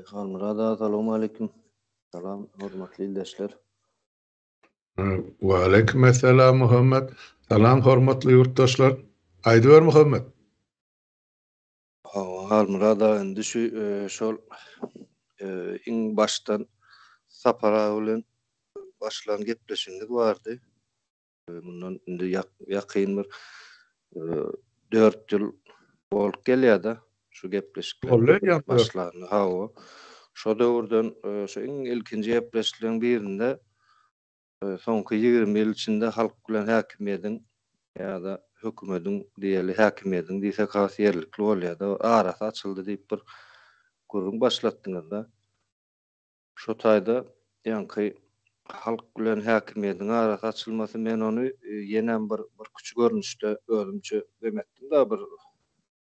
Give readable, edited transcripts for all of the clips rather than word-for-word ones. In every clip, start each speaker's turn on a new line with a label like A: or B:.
A: Halmyrat aga salowmaleýkim. Salam hormatly ildeşler.
B: Waleýkim essalam Muhammet. Salam hormatly ýurtdaşlar. Aýdyber Muhammet.
A: Hawa Halmyrat aga indi şu şol iň başdan Sapar aga bilen başlan gepleşigimiz bardy. Mundan indi ýakyn bir 4 ýyl bolup gelýär-de şu gepleşikler.
B: Boldy
A: başlandy. Hawa. Şo döwürden şu iň ilkinji gepleşikleriň birinde soňky 20 ýyl içinde halk bilen häkimiýetiň ýa-da hökümediň diýeli häkimiýetiň diýsek has ýerlikli bolýar-da, arasy açyldy diýip bir gürrüň başlatdyňyz-da. Şo taýda ýaňky halk bilen häkimiýetiň arasy açylmasy men ony ýenem bir birküç görnüşde özümçe dem etdim-de bir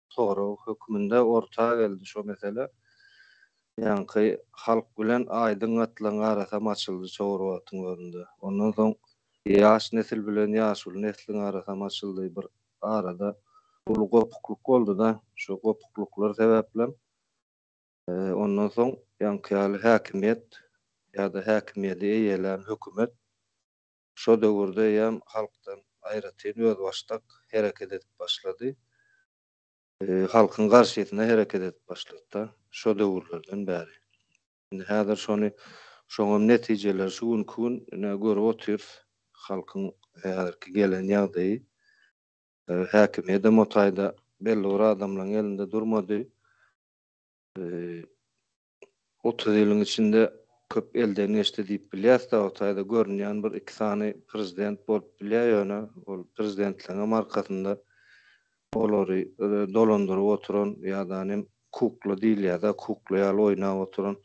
A: sorag hökmünde orta geldi şo mesele. Ýaňky halk bilen aýdyň gatlagyň arasam açyldy şo bir wagtyň özünde. Ondan soň ýaş nesil bilen ýaşuly nesliň arasam açyldy. Bir arada uly gopukluk boldy-da. Şo gopukluklar sebäplem Ondan soň ýaňky ýaly häkimiýet ýa-da häkimiýedi eýelän hökümet şo döwürde eýýäm halkdan aýratyn özbaşdak hereket edip başlady. Halkyň garşysyna hereket edip başlady-da, şo döwürlerden bäri. Indi häzir şony, şoňam netijeleri şu günki gün ine görüp otyrys. Halkyň häzirki gelen ýagdaýy. Häkimiýedem o taýda belli bir adamlaryň elinde durmady. 30 ýylyň içinde köp elden geçdi diýip bilýäs-de, o taýda görünýän bir iki sany prezident bolup bilýär, ýöne ol prezidentleňem arkasynda olary dolandyryp oturan ýa-da nem kukla diýilýär-de, kukla ýaly oýnap oturan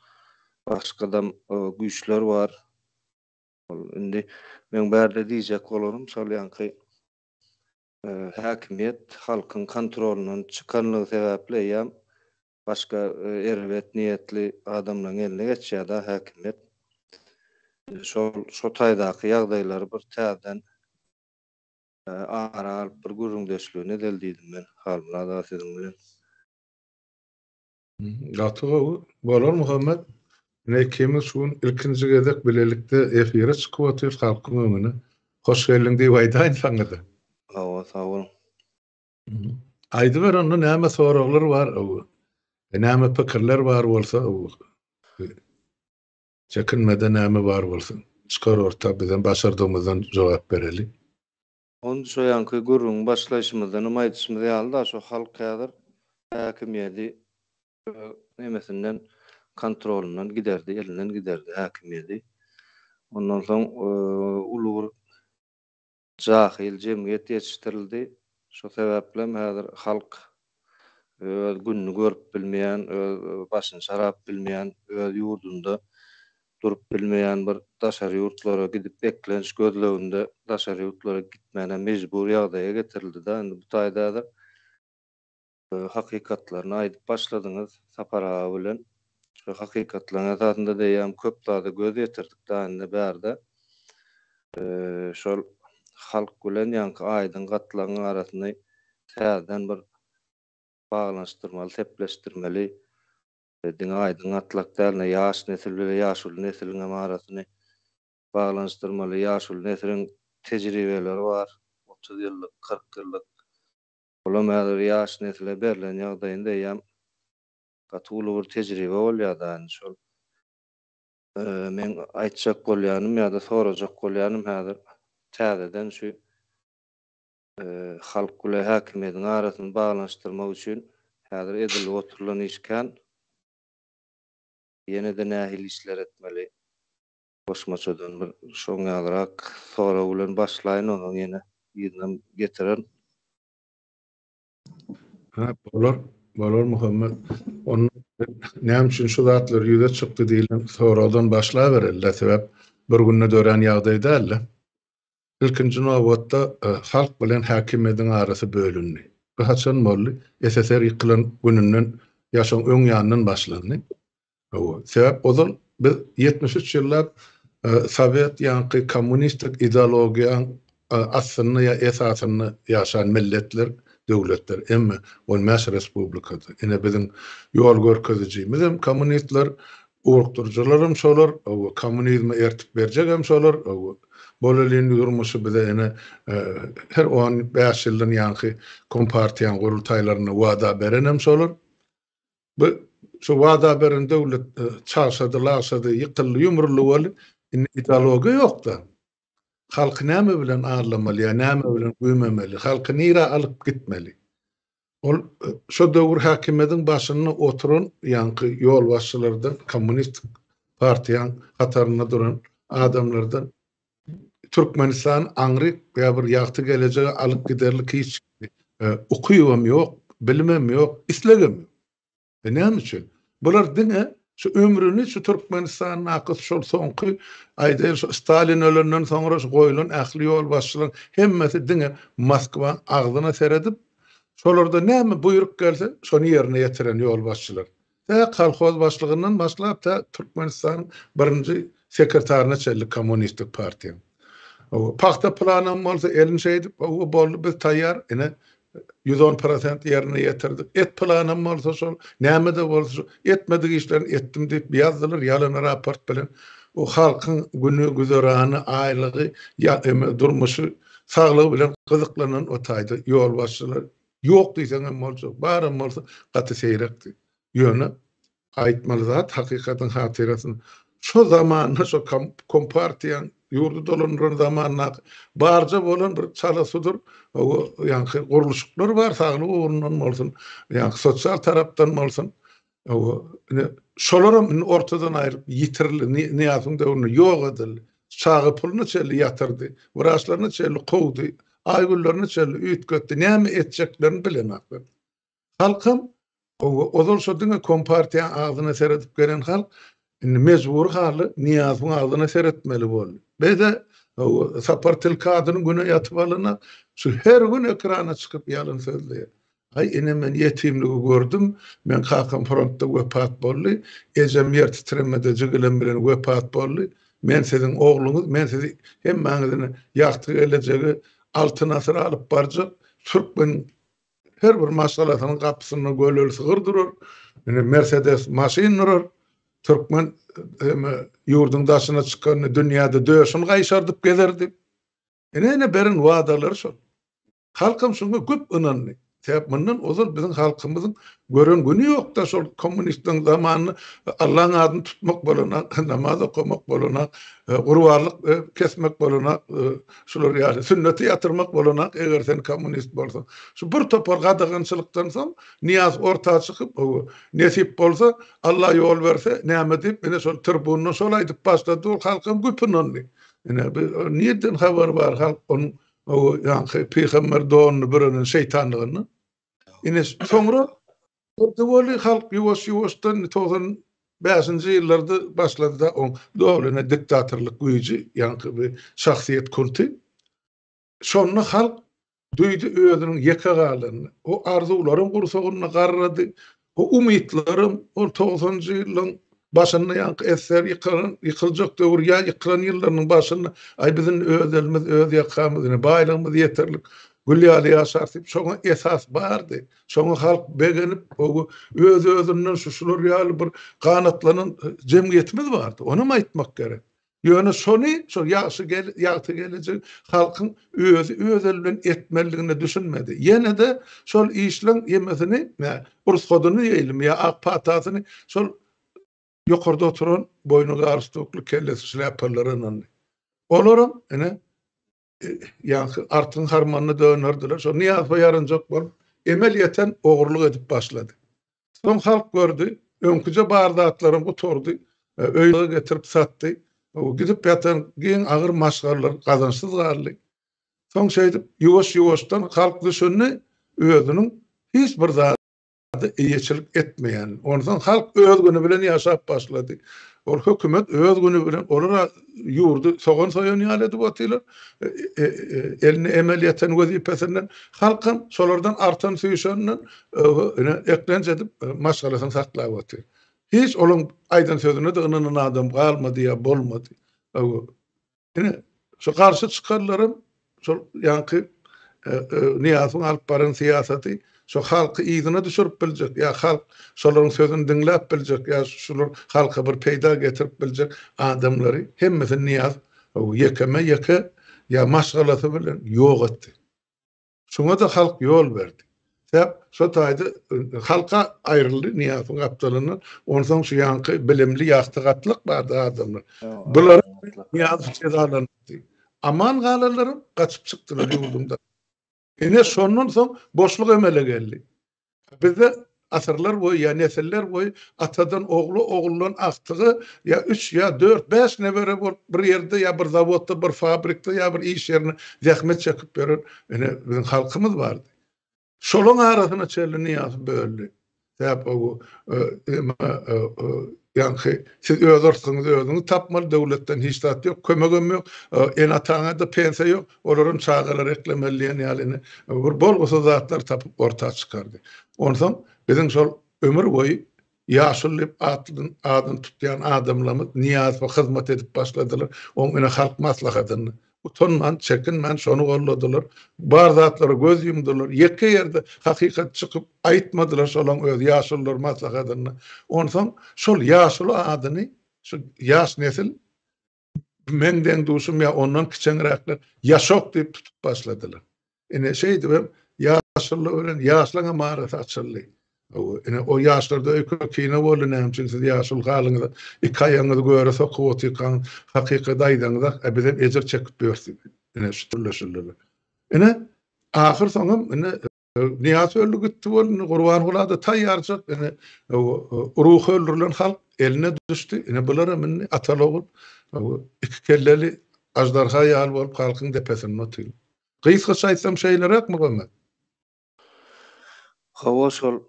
A: başgadam güýçler bar. Ol indi meň bärde diýjek bolanym şol ýaňky Häkimiýet halkyň kontrolyndan çykanlygy sebäpli eýýäm başga erbet niýetli adamlaryň eline geçýär-de häkimiýet. Şol şo taýdaky ýagdaýlary bir täzeden ara alyp bir gürrüňdeşligini edeli diýdim men Halmyrat aga siziň bilen.
B: Gaty gowy. Bolar Muhammet. Ine ikimiz şu gün ilkinji gezek bilelikde efire çykyp otyrys halkyň öňüne. Hoş geldiň diýip aýdaýyn saňada.
A: Hawa sag boluň.
B: Aýdyber onda näme soraglar bar, näme pikirler bar bolsa çekinmede näme bar bolsa çykar orta bizem başardygymyzdan jogap bereli.
A: Onda şo ýaňky gürrüňi başlaýşymyzdanam aýdyşymyz ýaly-da, şo halk häzir häkimiýedi öz nemesinden, kontrolyndan giderdi, elinden giderdi häkimiýedi. Ondan soň uly bir jahyl jemgyýet ýetişdirildi. Şo sebäplem häzir halk öz gününi görüp bilmeýän, öz başyny çarap bilmeýän, öz ýurdunda durup bilmeýän bir daşary ýurtlara gidip eklenç gözleginde daşary ýurtlara gitmäne mejbur ýagdaýa getirildi-da indi bu taýda häzir hakykatlaryny aýdyp başladyňyz Sapar aga bilen şu hakykatlaryň esasynda diýýän köp zada göz ýetirdik-da indi bärde şol halk bilen ýaňky aýdyň gatlagyň arasyny täzeden bir baglanyşdyrmaly sepleşdirmeli Diňe aýdyň gatlak däl-de, ýaş nesil bile ýaşuly nesiliňem arasyny baglanyşdyrmaly. Ýaşuly nesiliň tejribeleri bar, 30 ýyllyk, 40 ýyllyk. Olam häzir ýaş nesile berlen ýagdaýynda eýýäm gaty uly bir tejribe bolýar-da. Indi şol meň aýtjak bolýanym ýa-da sorajak bolýanym häzir täzeden şu Halk bile häkimiýetiň arasyny baglanyşdyrmak üçin häzir edilip oturylan iş kän. Ýene-de nähili işler etmeli? Goşmaçadan bir şoň ýalyrak sorag bilen başlaýyn, onsoň ýene yzynam getirerin.
B: Hä, bolar, bolar Muhammet. Onda näme üçin şu zatlar ýüze çykdy diýlen soragdan başlabereli-dä, sebäp bir günde dörän ýagdaý däl-de. Ilkinji nobatda halk bilen häkimiýediň arasy bölündi. Bu haçan boldy? SSR ýykylan gününden ýa şoň öň ýanyndan başlandy. Hawa, sebäp ozal biz 73 ýyllap sowet ýaňky kommunistik ideologiýaň astynda ýa esasynda ýaşan milletler. döwletler, emme 15 respublikada. Ine biziň ýol görkezijimizem kommunistler, ugrukdyryjylaram şolar, kommunizme ertip berjegem şolar, bolelin durmuşy bize ine her 15 ýyldan ýaňky kompartiýaň gurultaýlarynda wada berenem şolar. Bu şu wada beren döwlet çagşady, lagşady, ýykyldy, ýumruldy weli, indi ideologiýa ýok-da. Halky näme bilen aldamaly ýa näme bilen güýmemeli? Halky nirä alyp gitmeli? Ol şo döwür häkimiýetiň başynda oturan ýaňky ýolbaşçylardan, kommunistik partiýaň hatarynda duran adamlardan Türkmenistany aňryk ýa bir ýagty gelejege alyp giderlik hiç ukybam ýok, bilimem ýok, islegem ýok. E näme üçin? Bular diňe şu ömrüni şu Türkmenistandaky şol soňky aýdaýyn şu Stalin ölenden soňra şu goýlan ähli ýolbaşçylaryň hemmesi diňe Moskwaň agzyna seredip, şolarda näme buýruk gelse şony ýerine ýetiren ýolbaşçylar. Tä kolhoz başlygyndan başlap tä Türkmenistanyň birinji sekretaryna çenli kommunistik partiýaň. Pagta planam bolsa elini şeýdip, hawa boldy biz taýýar, ine 110 prosent ýerine ýetirdik. Et planam bolsa şol, näme-de bolsa şol, etmedik işlerini etdim diýip ýazdylar ýalan raport bilen. O halkyň güni, güzerany, aýlygy, ýa durmuşy, saglygy bilen gyzyklanan o taýda ýolbaşçylar ýok diýseň hem boljak, baram bolsa gaty seýrekdi. Ýöne Aýtmaly zat hakykatyň hatyrasyna şo zamanda şo kompartiýaň ýurdy dolandyran zamandaky barja bolan bir çala sudur ýaňky gurluşyklar bar saglyk ugrundan bolsun ýaňky sosial tarapdan bolsun ine şolaram indi ortadan aýryp ýitirildi Nyýazowyň döwründe ýok edildi çaga puluny çenli ýatyrdy wraçlaryny çenli kowdy aý günlerini çenli üýtgetdi näme etjeklerini bilenoklar. Halkam ozal şo diňe kompartiýaň agzyna seredip gelen halk indi mejbury halda Nyýazowyň agzyna seretmeli boldy. Bede Sapar tilki adyny güne ýatyp alana şu her gün ekrana çykyp ýalan sözleýär. Aý ine men ýetimligi gördüm, meň kakam frontda wepat boldy, ejem ýer titremede jigilem bilen wepat boldy, men siziň ogluňyz, men sizi hemmäňizi ine ýagty gelejege altyn asyra alyp barjak türkmen Her bir maşgalasynyň gapysynda göleli sygyr durar, ine Mersedes maşyn durar. Türkmen hem ýurduň daşyna çykanda dünýäde döşüni gaýşardyp gezerdi. Ine ine beren wadalary şol. Halkam şuňa köp ynandy. Sebäp mundan ozal biziň halkymyzyň gören güni ýokda şol kommunistleriň zamanynda Allaň adyny tutmak bolana, namaz okamak bolana, gurbanlyk kesmek bolana, Şular ýaly sünneti ýatyrmak bolanak eger sen kommunist bolsaň. Şu bir topar gadagançylykdan soň Nyýaz orta çykyp, hawa, nesip bolsa, Alla ýol berse, näme diýip, ine şol tribundan şol aýdyp başlady, ol halkam güp ynandy. Ine, bu nirden habary bar halk onuň hawa, ýaňky pygamber donuny bürenen şeýtanlygyndan. Ine, soňra Durdy weli halk ýuwaş-ýuwaşdan 95-nji ýyllarda başlady-da oň doly ine diktatorlyk güýji, ýaňky bir şahsyýet kulty. Şonda halk duýdy özüniň ýeke galanyny. O arzuwlaram gursagynda garrady, o umytlaram ol togsanjy ýyllaň başynda ýaňky SSR ýykylan, ýykyljak döwür ýa ýykylan ýyllarynyň başynda aý biz indi öz elimiz, öz ýakamyz, ine baýlygymyz ýeterlik, gül ýaly ýaşarys diýip şoňa esas bardy. Şoňa halk begenip, öz-özünden şu şular ýaly bir ganatlanan jemgyýetimiz bardy. Onam aýtmak gerek. Ýöne şony, şol ýagşy gel, ýagty gelejek halkyň özi öz eli bilen etmelidigine düşünmedi. Ýene-de şol işleň ýemesini, rugsadyny diýeýlim ýa ak patasyny şol ýokarda oturan boýny galstukly, kellesi şlýapalylara ynandy. Olaram ine ýaňky artyň harmanyna dönerdiler. Şo Nyýazowa ýaranjak bolup, emel ýeten ogurlyk edip başlady. Soň halk gördi, öňküje bar zatlaram gutardy, öýe getirip satdy. Gidip ýatan giň agyr maşgalalar gazançsyz galdy. Soň şeýdip ýuwaş-ýuwaşdan halk düşündi, özüniň hiç bir zady eýeçilik etmeýän. Onsoň halk öz güni bilen ýaşap başlady. Ol hökümet öz güni bilen, olar ýurdy sogan soýan ýaly edip otyrlar. Eline emel ýeten wezipesinden, halkam şolardan artan süýşeninden ine eklenç edip maşgalasyny saklap otyr. Hiç olaň aýdan sözüne-de ynanan adam galmady ýa bolmady. Ine, şu garşy çykanlaram şol ýaňky. Nyýazowyň alyp baran syýasaty şo halky yzyna düşürip biljek ýa halk şolaryň sözüni diňläp biljek ýa şular halka bir peýda getirip biljek adamlary hemmesini Nyýazow ýekeme-ýeke ýa maşgalasy bilen ýok etdi. Şoňa-da halk ýol berdi. Sebäp şo taýda halka aýryldy Nyýazowyň gapdalyndan. Onsoň şu ýaňky bilimli ýagty gatlak bardy adamlar. Bulary Nyýazow jezalandyrdy. Aman galanlaram gaçyp çykdylar ýurduň Ine şondan soň boşluk emele geldi. Bizde asyrlar boýy ýa nesiller boýy atadan ogla, oguldan agtyga ýa üç ýa dört, bäş nebere bolup bir ýerde ýa bir zawodda, bir fabrikde ýa bir iş ýerinde zähmet çekip ýören ine biziň halkymyz bardy. Şolaň arasyna çenli Nyýazow böldi. Sebäp o ýaňky siz öz yrsgyňyzy özüňiz tapmaly, döwletden hiç zat ýok, kömegem ýok, ene-ataňa-da pensiýa ýok, olaram çagalary eklemeli diýen ýaly ine bir bolgusyz zatlar tapyp orta çykardy. Onsoň biziň şol ömür boýy ýaşuly diýip adyny tutýan adamlarymyz Nyýazowa hyzmat edip başladylar. Oň ine halk maslahatynda Utanman, çekinmän şony golladylar. Bar zatlara göz ýumdular. Ýeke ýerde hakykat çykyp aýtmadylar şolaň öz ýaşulular maslahatynda. Onsoň şol ýaşuly adyny şu ýaş nesil meň deň-duşum ýa ondan kiçeňräkler ýaşok diýip tutup başladylar. Ine şeýdibem ýaşuly bilen ýaşlaňam arasy açyldy. Ine o ýaşlarda öýke kine boldy näme üçin siz ýaşuly halyňyza iki aýagyňyzy göre sokup otyrkaňyz hakykaty aýdaňyzak a bizem ejir çekip ýörüs diýip ine şu türleşildiler. Ine ahyr soňam ine Nyýaz öldi gitdi boldy indi Gurbangulada taýýarjak ine ruhy öldürilen halk eline düşdi ine bularam indi ataly ogul iki kelleli aždarha ýaly bolup halkyň depesinde otyr. Gysgaça aýtsam şeýleräk Muhammet.
A: Hawa şol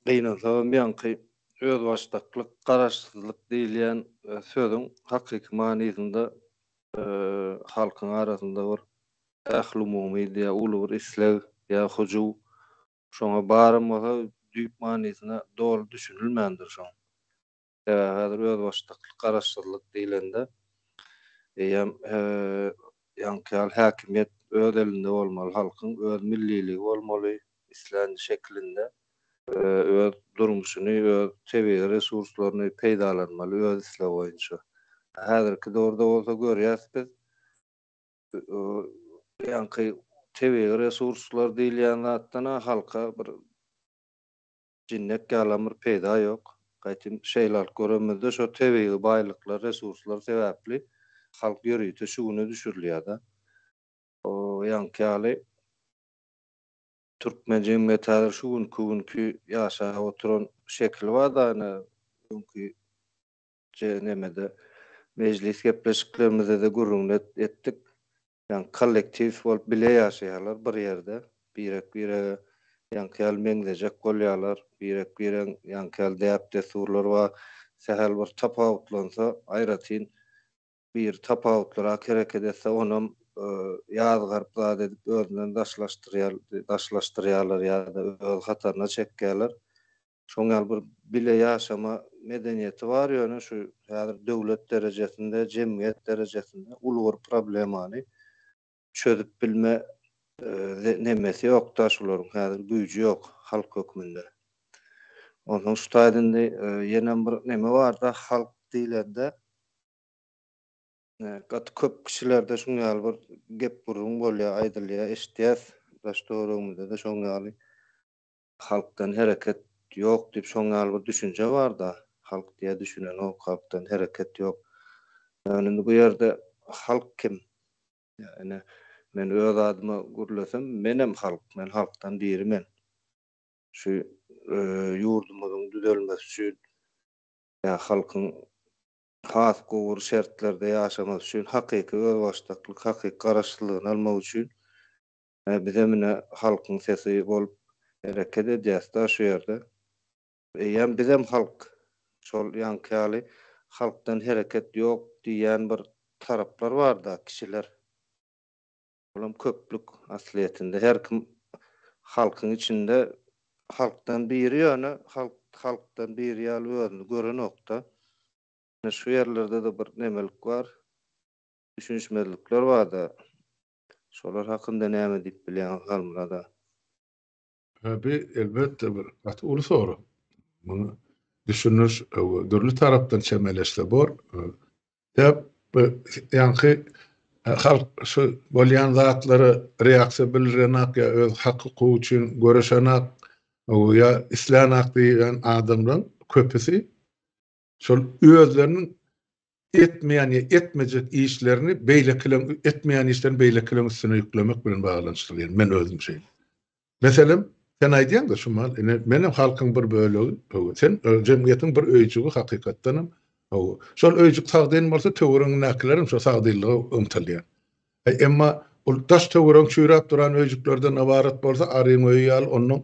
A: gynansagam ýaňky özbaşdaklyk, garaşsyzlyk diýilýän sözüň hakyky manysynda halkyň arasynda bir ählumumy ýa uly bir isleg ýa hyjuw şoňa baram bolsa düýp manysyna doly düşünilmändir şoň. Sebäbi häzir özbaşdaklyk, garaşsyzlyk diýlende, eýýäm ýaňky ýaly häkimiýet öz elinde bolmaly, halkyň öz milliligi bolmaly, islän şekilinde öz durmuşyny, öz tebigy resurslaryny peýdalanmaly öz islegi boýunça. Häzirki döwürde bolsa görýäs biz, ýaňky tebigy resurslar diýilýän zatdan-a halka bir Jinnek ýalam bir peýda ýok. Gaýtym şeýle alyp göremizde şo tebigy baýlyklar, resurslar sebäpli halk ýörite şu güne düşürilýär-de. O ýaňky ýaly türkmen jemgyýeti häzir şu günki günki ýaşap oturan şekili bar-da ine öňki nemede mejlis gepleşiklerimizde-de gürrüňini etdik. Ýaňky kollektiw bolup bile ýaşaýarlar bir ýerde. Birek-birege ýaňky ýaly meňzejek bolýarlar. Birek-biregiň ýaňky ýaly däp-dessurlary bar. Sähel bir tapawutlansa, aýratyn biri tapawutlyrak hereket etse, onam ýazgaryp zat edip özünden daşlaşdyrýar, daşlaşdyrýarlar ýa-da öz hataryna çekýärler. Şoň ýaly bir bile ýaşama medeniýeti bar, ýöne şu häzir döwlet derejesinde, jemgyýet derejesinde uly bir problemany çözüp bilme nemesi ýok-da şularyň häzir güýji ýok halk hökmünde. Onsoň şu taýda indi ýenem bir neme bar-da halk diýlende gaty köp kişilerde şuň ýaly bir gep-gürrüň bolýar, aýdylýar, eşidýäs daş-töweregimizde-de şoň ýaly. Halkdan hereket ýok diýip şoň ýaly bir düşünje barda. Halk diýä düşünenok, halkdan hereket ýok. Ýöne indi bu ýerde halk kim? Ýa ine men öz adyma gürlesem, menem halk, men halkdan biri men. Şu ýurdumyzyň düzelmesi üçin ýa halkyň has gowy bir şertlerde ýaşamasy üçin hakyky özbaşdaklyk, hakyky garaşsyzlygyny almak üçin Bizem ine halkyň sesi bolup hereket edýäs-da şu ýerde. Eýýäm bizem halk. Şol ýaňky ýaly halkdan hereket ýok diýýän bir taraplar bar-da, kişiler. Olam köplük aslyýetinde. Her kim halkyň içinde halkdan biri ýöne halk halkdan biri ýaly özüni görenok-da. Ine şu ýerlerde-de bir nemelik bar. Düşünişmezlikler bar-da. Şolar hakynda näme diýip bilýäňiz Halmyrat aga?
B: Hä, bi elbetde bir gaty uly sorag. Muny düşündiriş dürli tarapdan çemeleşse bor. Sebäp bu ýaňky halk şu bolýan zatlara reaksiýa bildirenak ýa öz hak-hukugy üçin göreşenak ýa islänak diýýän adamlaryň köpüsi şol özleriniň etmeýän ýa etmejek işlerini beýlekileň etmeýän işlerini beýlekileň üstüne ýüklemek bilen baglanyşdyrýan. Men özüm şeýle. Meselem, sen aýdýaň-da şu mal, ine, menem halkyň bir bölegi, hawa, sen jemgyýetiň bir öýjügi hakykatdanam, hawa. Şol öýjük sagdyn bolsa, töweregiňdäkilerem şo sagdynlyga ymtylýar. Emma ol daş-töweregiň çüýräp duran öýjüklerden ybarat bolsa, aryň öýi ýaly, onnoň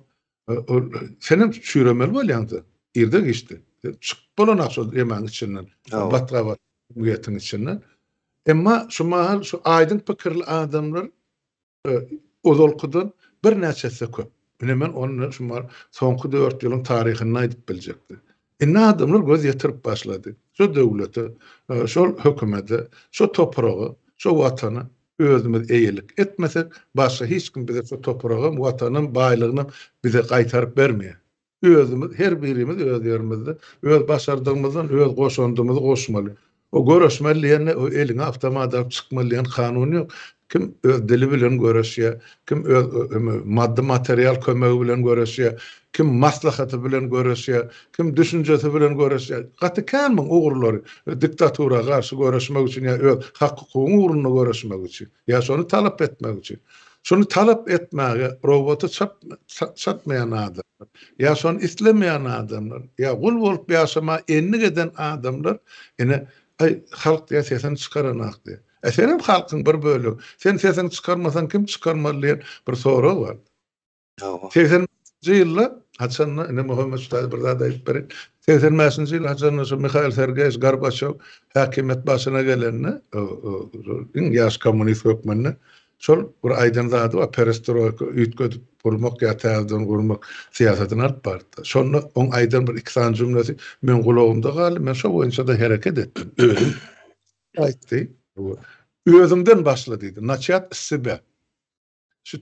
B: senem çüýremeli bolýaň-da, irde-giçde. Çykyp bolanok şol emäň içinden, batga-bat jemgyýetiň içinden. Emma şu mahal şu aýdyň pikirli adamlar ozalkydan birnäçe esse köp. Ine men ony şu soňky dört ýylyň taryhynda aýdyp biljekdi. Indi adamlar göz ýetirip başlady. Şu döwlete, şol hökümete, şu topraga, şu watana özümiz eýelik etmesek, başga hiç kim bize şu topragam, watanam, baýlygynam bize gaýtaryp bermeýär. Özümiz, her birimiz öz ýerimizde, öz başardygymyzdan öz goşandymyzy goşmaly. O göreşmeli diýende, o eliňe awtomat alyp çykmaly diýen kanun ýok. Kim öz dili bilen göreşýär, kim öz maddy material kömegi bilen göreşýär, kim maslahaty bilen göreşýär, kim düşünjesi bilen göreşýär. Gaty kän muň ugurlary diktatura garşy göreşmek üçin ýa öz hak-hukugyň ugrunda göreşmek üçin. Ýa şony talap etmek üçin. Şony talap etmäge roboty çatmaýan adamlar, ýa şony islemeýän adamlar, ýa gul bolup ýaşamaga endik eden adamlar ine, aý, halk diýýär, sesini çykaranak diýýär. E senem halkyň bir bölegi. Sen sesiňi çykarmasaň kim çykarmaly diýen bir sorag bar. 85-nji ýylda haçanda ine Muhammet Ştaý bir zat aýdyp bereýin. 85-nji ýyl haçanda şu Mihail Sergeýewiç Gorbaçew häkimiýet başyna gelende, iň ýaş kommunist hökmünde şol bir aýdan zady bar, perestroýka üýtgedip gurmak ýa täzeden gurmak syýasatyny alyp bardy. Şonda oň aýdan bir iki sany jümlesi meň gulagymda galdy, men şo boýunça-da hereket etdim. Özüm aýtdy. Özüňden başla diýdi. Naçat s sebe. Şu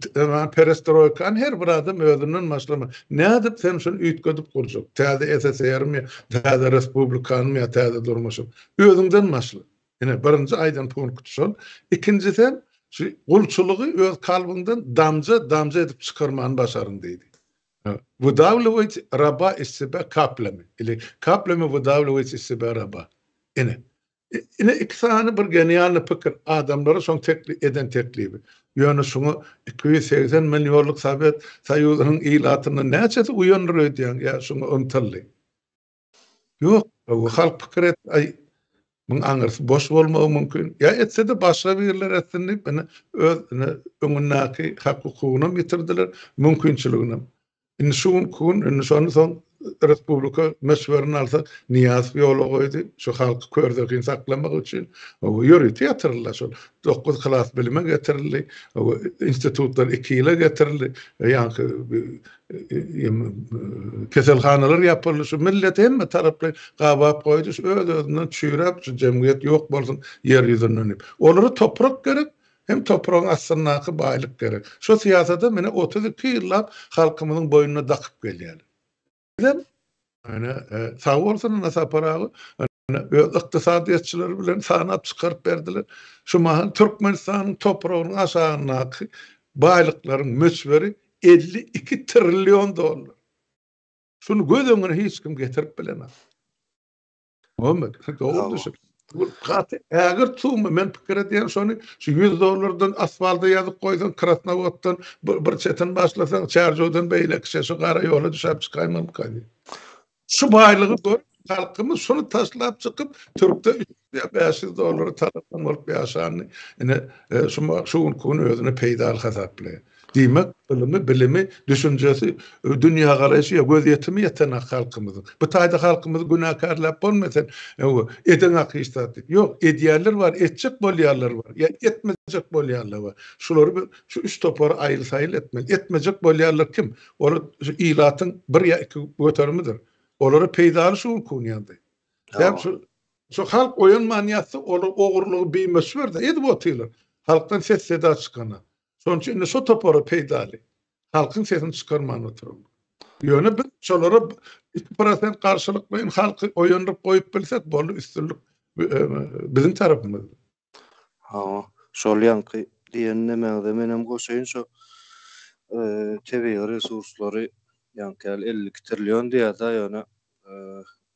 B: perestroýkany her bir adam özünden başlama. Nädip sen şuny üýtgedip gurjak? Täze SSR-mi, täze respublikanymy ýa täze durmuşy? Özüňden başla. Ine, birinji aýdan punkty şol. Ikinjisem, şu gulçulygy öz kalbyňdan damja-damja edip çykarmany başaryň diýdi. Wydawliwayt raba iz sebe kaplami ili kaplami wydawliwayt iz sebe raba. Ine, Ine iki sany bir genialny pikir adamlara şoň tekli eden teklibi. Ýöne şuňa 280 millionlyk Sowet Soýuzynyň ilatyndan näçesi uýandyr öýdýäň ýa şuňa ymtyldy? Ýok, halk pikir etdi, aý, muň aňyrsy boş bolmagy mümkin. Ýa etse-de başga birler etsin diýip, ine öz ine öňündäki hak-hukugynam ýitirdiler, mümkinçiliginem. Indi şu günki gün, indi şony soň respublika möçberini alsak, Nyýazow ýola goýdy, şu halky körzehin saklamak üçin. Ýörite ýatyryldy şol. 9 klas bilime getirildi, institutlar 2 ýyla getirildi, ýaňky keselhanalar ýapyldy. Şu milleti hemme taraplaýyn gabap goýdy, şu öz-özünden çüýräp, şu jemgyýet ýok bolsun ýer ýüzünden diýip. Olara toprak gerek, Hem topragyň astyndaky baýlyk gerek. Şo syýasata mine 32 ýyllap halkymyzyň boýnuna dakyp gelýärler. Bizem ine sag bolsun ine Sapar aga ine öz ykdysadyýetçileri bilen sanap çykaryp berdiler. Şu mahal Türkmenistanyň topragynyň aşagyndaky baýlyklaryň möçberi 52 trillion dollar. Şuny göz öňüne hiç kim getirip bilenok. Muhammet, dogry düşün. Bu gaty ägirt summa. Men pikir edýän şony şu 100 dollardan asfalda ýazyp goýsaň, Krasnowoddan bir, bir çetin başlasaň, Çärjewden beýleki şu gara ýola düşäp çykaýmamyka diýip. Şu baýlygy görüp, halkymyz şuny taşlap çykyp, türkde 300 ýa 500 dollary talapan bolup ýaşanyny ine e, şu şu günki gün özüne peýdaly hasaplaýar. Diýmek, ylmy, bilimi, düşünjesi, dünýägaraýşy ýa gözýetimi ýetenak halkymyzyň. Bu taýda halkymyzy günäkärläp bolmaýar sen, edeňak hiç zat diýip. Ýok, edýänler bar, etjek bolýanlar bar, ýa etmejek bolýanlar bar. Şulary biz şu üç topara aýyl-saýyl etmeli. Etmejek bolýanlar kim? Olar şu ilatyň bir ýa iki göterimidir. Olara peýdaly şu günki gün ýagdaý. Sebäbi şu şu halk oýanman ýatsa, olar ogurlygy bimöçber-de edip otyrlar. Halkdan ses-seda çykana. Şonuň üçin indi şo topara peýdaly. Halkyň sesini çykarman oturan. Ýöne biz şolara 2% garşylyklaýyn halky oýandyryp goýup bilsek, boldy üstünlik biziň tarapymyzda.
A: Hawa, şol ýaňky diýen nemäňize menem goşaýyn şo tebigy resurslary ýaňky ýaly 52 trillion diýýär-de ýöne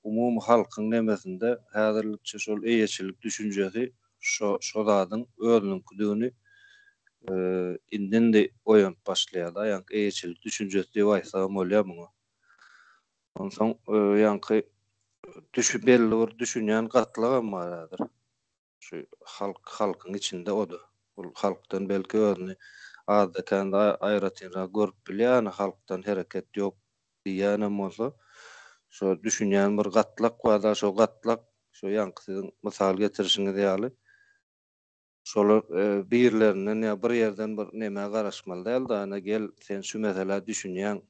A: umumy halkyň nemesinde häzirlikçe şol eýeçilik düşünjesi şo şo zadyň özüniňkidigini indi-indi oýanyp başlaýar-da, ýaňky eýeçilik düşünjesi diýip aýtsagam bolýar muňa. Onsoň ýaňky düşi belli bir düşünýän gatlagam bar häzir. Şu halk halkyň içinde o-da. Ol halkdan belki özüni azda-kände aýratynrak görüp bilýär, ýöne halkdan hereket ýok diýýänem bolsa, şo düşünýän bir gatlak bar-da, şo gatlak, şo ýaňky siziň mysal getirişiňiz ýaly, şolar birlerinden ýa bir ýerden bir nemä garaşmaly däl-de, ana gel, sen şu meselä düşünýäň,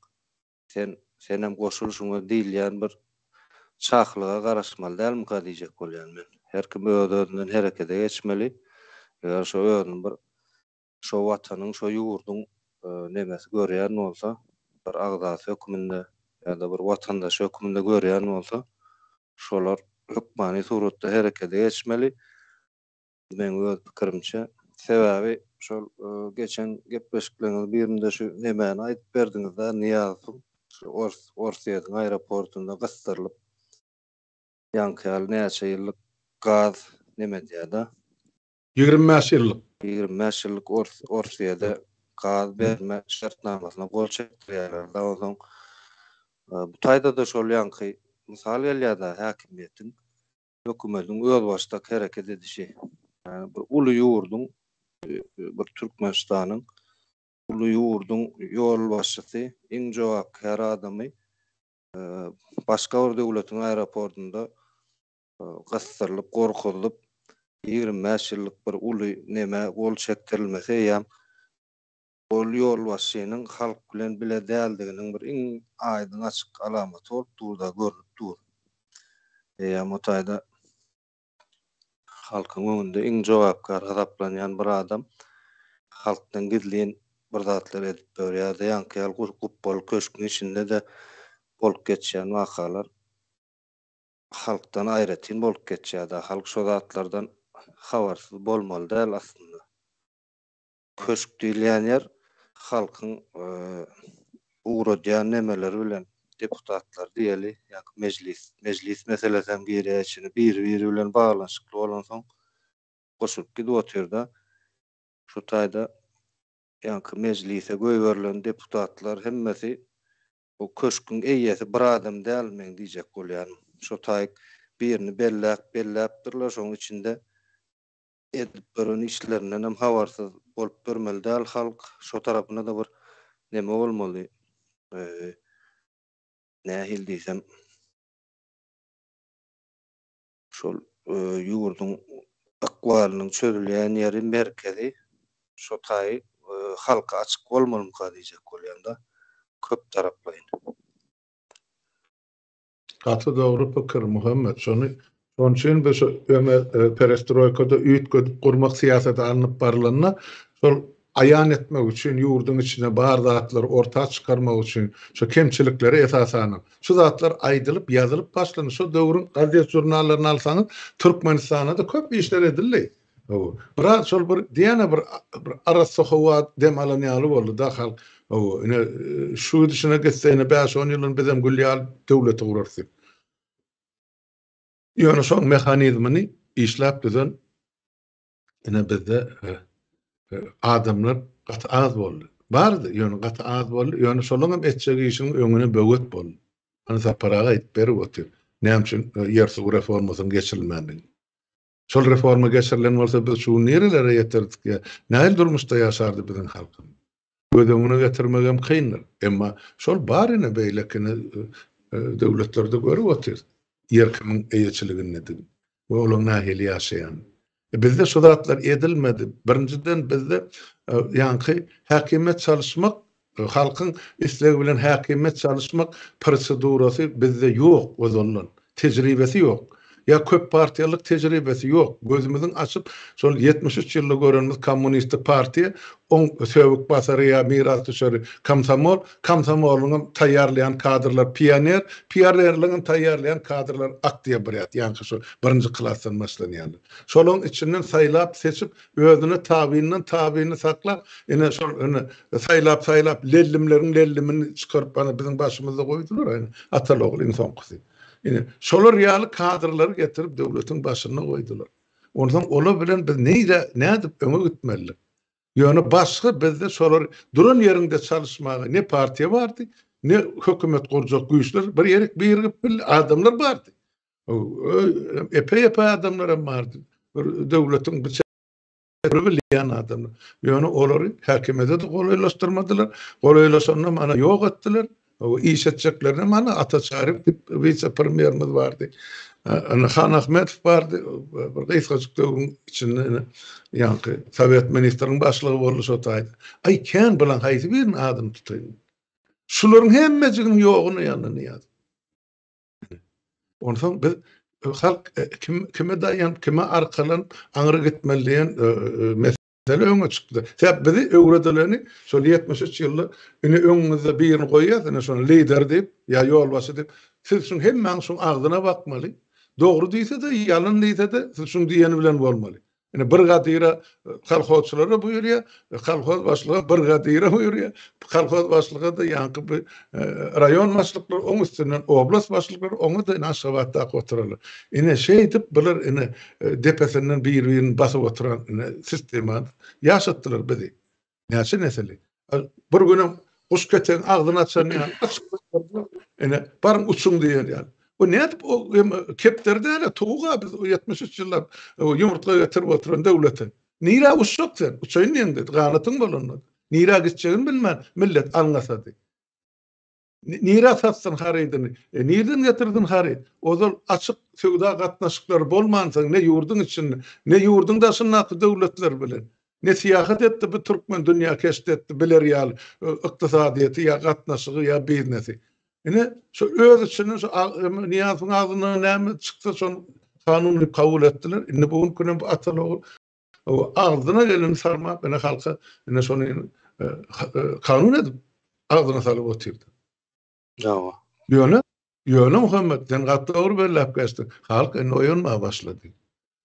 A: Sen, senem goşul şuňa diýilýän bir çakylyga garaşmaly dälmika diýjek bolýan men. Her kim öz-özünden herekete geçmeli. Eger şo özüni bir şo watanyň, şo ýurduň nemesi görýän bolsa, bir agzasy hökmünde ýa-da bir watandaşy hökmünde görýän bolsa, şolar hökmany suratda herekete geçmeli. Meň öz pikirimçe. Sebäbi şol geçen gepleşikleriňiziň birinde şu nemäni aýdyp berdiňiz-dä, Nyýazowyň şu ors Orsýetiň aeroportunda gysdyrylyp, ýaňky ýaly näçe ýyllyk gaz neme edýär-dä.
B: 25 ýyllyk.
A: 25 ýyllyk ors Orsýede gaz berme şertnamasyna gol çekdirýärler-de, onsoň bu taýda-da şol ýaňky mysal gelýär-dä, häkimiýetiň hökümetiň özbaşdak hereket edişi, ýagny bir uly ýurduň, bir Türkmenistanyň uly ýurduň ýolbaşçysy, iň jogapkär adamy başga bir döwletiň aeroportunda gysdyrylyp, gorkuzylyp, 25 ýyllyk bir uly nemä gol çekdirilmesi eýýäm ol ýolbaşçynyň halk bilen bile däldiginiň bir iň aýdyň açyk alamaty bolup dur-da, görnüp dur. Eýýäm o taýda halkyň öňünde iň jogapkär hasaplanýan bir adam halkdan gizlin bir zatlar edip ýör. Ýa-da ýaňky ýaly gupbaly köşgüň içinde-de bolup geçýän wakalar halkdan aýratyn bolup geçýär-de, halk şo zatlardan habarsyz bolmaly däl aslynda. Köşk diýilýän ýer halkyň ugradýan nemeleri bilen deputatlar diýeli, ýa-da mejlis, mejlis meselesi hem girýär içine, biri-biri bilen baglanyşykly bolansoň goşulyp gidip otyr-da. Şu taýda ýaňky mejlise goýberilen deputatlar hemmesi bu köşküň eýesi bir adam däl meň diýjek bolýanym. Şo taýyk birini belläp belläpdirler, şoň içinde edip gören işlerindenem habarsyz bolup görmeli däl halk şo tarapynda-da bir neme bolmaly nähili diýsem şol ýurduň ykbalynyň çözülýän ýeri merkezi şo taýy halka açyk bolmalymyka diýjek bolýanda köp taraplaýyn.
B: Gaty dogry pikir Muhammet. Şony şonuň üçin biz şu öňe perestroýkada üýtgedip gurmak syýasaty alnyp barylanda şol aýan etmek üçin ýurduň içinde bar zatlary orta çykarmak üçin şu kemçilikleri esasanam şu zatlar aýdylyp ýazylyp başlandy. Şo döwrüň gazet žurnallaryny alsaňyz Türkmenistanda-da köp işler edildi. Hawa. Biraz şol bir diýene bir bir arassa howa dem alan ýaly boldy da halk. Hawa, ine şu gidişine gitse ine 5-10 ýyldan bizem gül ýaly döwleti gurarys diýip. Ýöne şoň mehanizmini işläp düzen ine bizde e, e, adamlar gaty az boldy. Bardy, ýöne gaty az boldy. Ýöne şolaň hem etjek işiniň öňüne böwet boldy. Ony Sapar aga aýdyp berip otyr. Näme üçin e, ýer-suw reformasynyň geçirilmändigini. Şol reforma geçirilen bolsa biz şu gün nirelere ýeterdik ýa nähili durmuşda ýaşardy biziň halkymyz? Göz öňüne getirmegem kyndyr. Emma şol bar ine beýlekini döwletlerde görüp otyrys. Ýer kimiň eýeçiligindedigini we olaň nähili ýaşaýanyny. Bizde şu zatlar edilmedi. Birinjiden bizde ýaňky häkimiýet çalyşmak Halkyň islegi bilen häkimiýet çalyşmak prosedurasy bizde ýok ozaldan. Tejribesi ýok. Ýa köp partiýalylyk tejribesi ýok. Gözümiziň açyp, şol 73 ýylda görenimiz kommunistik partiýa, oň söbük basary ýa mirasdüşeri komsomol, komsomolyňam taýýarlaýan kadrlary pioner, pionerligiňem taýýarlaýan kadrlary oktýabrýat, ýaňky şol birinji klasdan başlanýanlar. Şolaň içinden saýlap, seçip, özüne tabyndan tabyny saklap, ine şol ine saýlap-saýlap lellimleriň lellimini çykaryp ana biziň başymyzda goýdular, ine ataly-ogul iň soňkusy. Ine, şolar ýaly kadrlary getirip döwletiň başynda goýdular. Onsoň olar bilen biz nirä, nädip öňe gitmelidik? Ýöne başga bizde şolar duran ýeriňde çalyşmaga ne partiýa bardy, ne hökümet gurjak güýçler bir ýerik birigip bildi, adamlar bardy. Epeý-epeý adamlar hem bardy. Bir döwletiň bir bilýän adamlar. Ýöne olary häkimiýete-de golaýlaşdyrmadylar. Golaýlaşanda mana ýok etdiler. Iş etjeklerine mana Ata Çaryýew diýip wise-premýerimiz bardy. Ine Han Ahmedow bardy. Bir gysgajyk döwrüň içinde ine ýaňky Sowet ministriniň başlygy boldy şo taýda. Aý kän bilen haýsy biriniň adyny tutaýyn. Şularyň hemmejiginiň ýoguny ýanyny Nyýazow. Onsoň biz halk kim kime daýanyp, kime arkalanyp aňry gitmeli diýen mesele öňe çykdy. Sebäp bizi öwredileni şol 73 ýylda ine öňüňizde birini goýýas, ine şony lider diýip ýa ýolbaşçy diýip, siz şuň hemmäň şuň agzyna bakmaly. Dogry diýse-de, ýalan diýse-de, siz şuň diýeni bilen bolmaly. Ine brigadire kolhozçylara buýurýar, kolhoz başlygy brigadire buýurýar, kolhoz başlygy-da ýaňky bir raýon başlyklary, oň üstünden oblast başlyklary, oňa-da ine Aşgabatdaky oturarlar. Ine şeýdip bular ine depesinden bir-birini basyp oturan ine sistemany ýaşatdylar bizi. Näçe nesili. Bir günem guş ketegiň agzyny açan ýaly açyp goýberdiler. Ine, baryň uçuň diýen ýaly. Bu nädip o kepderi däl-ä, towuk-a biz 73 ýyllap ýumurtga getirip oturan döwlete. Nirä uçjak sen? Uçaýyn diýeňde, ganatyň bolanda. Nirä gitjegini bilmän millet alňasady. Nirä satsyn harydyny? E, nirden getirsin haryt? Ozal açyk söwda gatnaşyklary bolmansoň ne ýurduň içinde, ne ýurduň daşyndaky döwletler bilen, ne syýahat etdi bu türkmen dünýä keşt etdi biler ýaly ykdysadyýeti ýa gatnaşygy ýa biznesi. Ine, şu öz içinden şu Nyýazowyň agzyndan näme çyksa şony kanun diýip kabul etdiler. Indi bu günki günem bu ataly-ogul Agzyna geleni sarmap ine halka ine şony kanun edip agzyna salyp otyrdy.
A: Hawa.
B: Ýöne ýöne Muhammet sen gaty dogry belläp geçdiň. Halk indi oýanmaga başlady.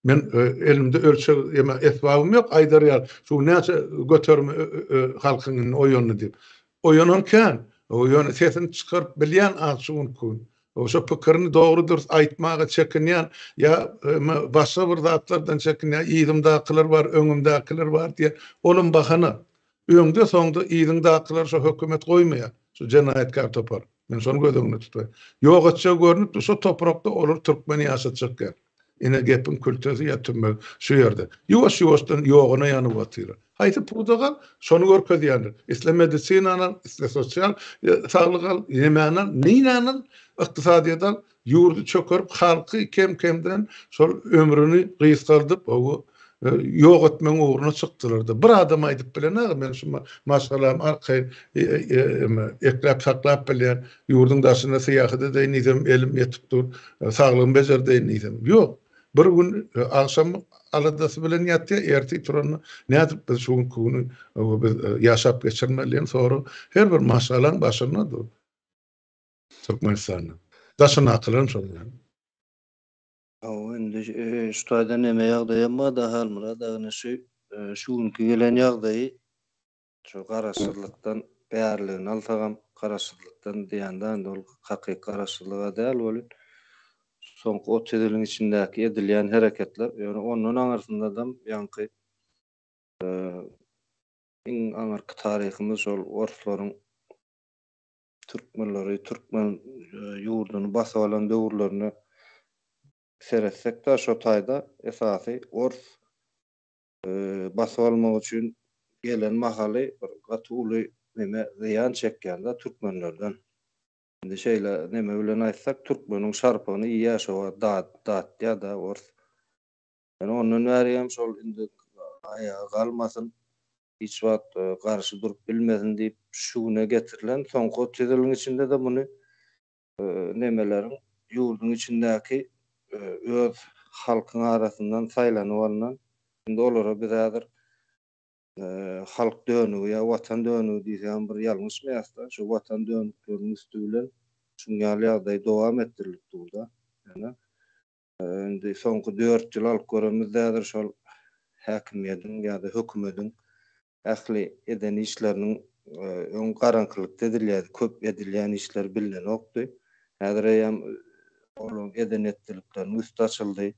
B: Men elimde ölçeg ýa esbabym ýok aýdar ýaly şu näçe göterimi halkyň indi oýandy diýip. Oýanan kän. Ýöne sesini çykaryp bilýän az şu günki gün. Şo pikirini dogry-dürs aýtmaga çekinýän ýa başga bir zatlardan çekinýän, yzymdakylar bar, öňümdäkiler bar diýen, olam bahana. Öňde-soňda yzyňdakylar şo hökümet goýmaýar, şu jenaýatkär topar. Men şony göz öňünde tutýan. Ýok etjegi görnüp dur, şo toprakda olar türkmeni ýaşatjak ýaly. Ine gepiň kültesi ýa tümmegi şu ýerde. Ýuwaş-ýuwaşdan ýoguna ýanyp otyr. Haýsy pudak al, şony görkezýändir. Isle medisinany al, isle sosial saglyk al, nemäni al, niräni al, ykdysadyýet al, ýurdy çökerip, halky kem-kemden şol ömrüni gysgaldyp, ýok etmegiň ugruna çykdylar-da. Bir adam aýdyp bilen-ä, men şu maşgalamy arkaýyn ekläp-saklap bilýän, ýurduň daşyna syýahat edeýin diýsem, elim ýetip dur, saglygymy bejerdeýin diýsem. Ýok. Bir gün agşam aladasy bilen ýatýar, ertir turanda nädip biz şu günki güni biz ýaşap geçirmeli diýen sorag her bir maşgalaň başynda dur. Türkmenistanda. Daşyndakylaram şol ýaly.
A: Hawa, indi şu taýda neme ýagdaýam bar-da, Halmyrat aga, ine şu şu günki gelen ýagdaýy şu garaşsyzlykdan bäriligini alsagam, garaşsyzlykdan diýende indi ol hakyky garaşsyzlyg-a däl welin, soňky 30 ýylyň içindäki edilýän hereketler, ýöne ondan aňyrsyndadam ýaňky iň aňyrky taryhymyz şol orslaryň türkmenleri, türkmen ýurduny basyp alan döwürlerine seretsek-de, şo taýda esasy ors basyp almak üçin gelen mahaly bir gaty uly neme zyýan çekýän-de türkmenlerden. Indi şeýle neme bilen aýtsak, türkmeniň şarpygyny iýýär şo wagt datýar-da ors. Ýöne ondan bäri hem şol indi aýaga galmasyn, hiç wagt garşy durup bilmesin diýip şu güne getirilen soňky 30 ýylyň içinde-de muny nemeleriň ýurduň içindäki. öz halkyň arasyndan saýlanyp alnan, indi olara biz häzir halk dönügi ýa watan dönügi diýsegem bir ýalňyşmaýasda, şu watan dönükleriniň üsti bilen şuň ýaly ýagdaý dowam etdirilip dur-da. Ýöne indi soňky dört ýyl alyp göremizde häzir şol häkimiýediň ýa-da hökümediň ähli eden işleriniň öň garaňkylykda edilýärdi, köp edilýän işler bilnenokdy. Häzir eýýäm olaryň eden-etdilikleriniň üsti açyldy.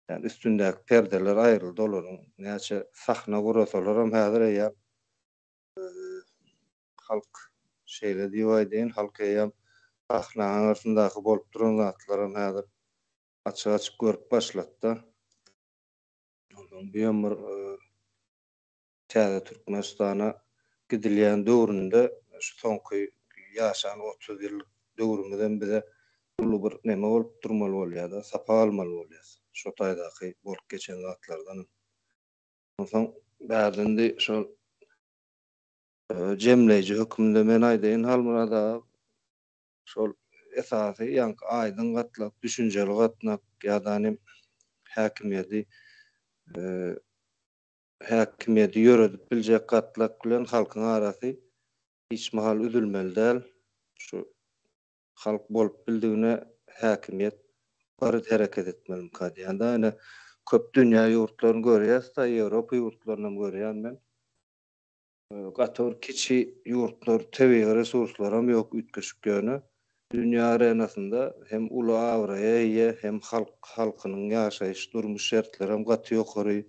A: Ýagny üstündäki perdeler aýryldy olaryň. Näçe sahna gurasalaram häzir eýýäm halk şeýle diýip aýdaýyn, halk eýýäm sahnaň aňyrsyndaky bolup duran zatlaram häzir açyk-açyk görüp başlady-da. Onsoň bu hem bir Täze Türkmenistana gidilýän döwründe şu soňky ýaşan 30 ýyllyk döwrümizem bize uly bir neme bolup durmaly bolýar-da, sapak almaly bolýas şo taýdaky bolup geçen zatlardanam. Onsoň bärde indi şol jemleýji hökmünde men aýdaýyn Halmyrat aga, şol esasy ýaňky aýdyň gatlak, düşünjeli gatnak ýa-da häkimiýeti Häkimiýeti ýöredip biljek gatlak bilen halkyň arasy hiç mahal üzülmeli däl. Şu halk bolup bildigine häkimiýet bir hereket etmelimika diýýän-de. Ine, köp dünýä ýurtlaryny görýäs-de, Ýewropa ýurtlarynam görýän men. Gaty bir kiçi ýurtlar, tebigy resurslaram ýok üýtgeşik ýöne dünýä arenasynda hem uly abraýa eýe hem halk halkynyň ýaşaýyş durmuş şertlerem gaty ýokary,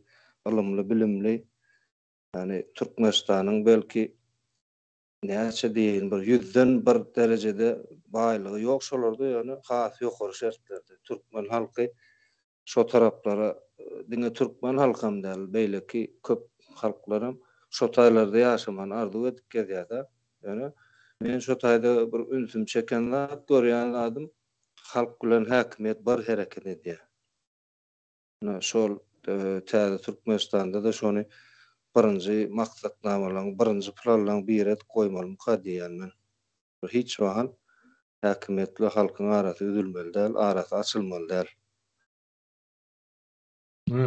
A: ylymly bilimli. Ýagny Türkmenistanyň belki näçe diýeýin bir ýüzden bir derejede baýlygy ýok şolarda ýöne has ýokary şertlerde türkmen halky Şo taraplara diňe türkmen halkam däl, beýleki köp halklaram şo taýlarda ýaşamany arzuw edip gezýär-de. Ýöne men şo taýda bir ünsümi çeken zat, görýän zadym halk bilen häkimiýet bir hereket edýär. Ine şol täze Türkmenistanda-da şony birinji maksatnamalaryň, birinji planlaryň biri edip goýmalymyka diýýän men. Hiç wagt häkimiýet bilen halkyň arasy üzülmeli däl, arasy açylmaly däl.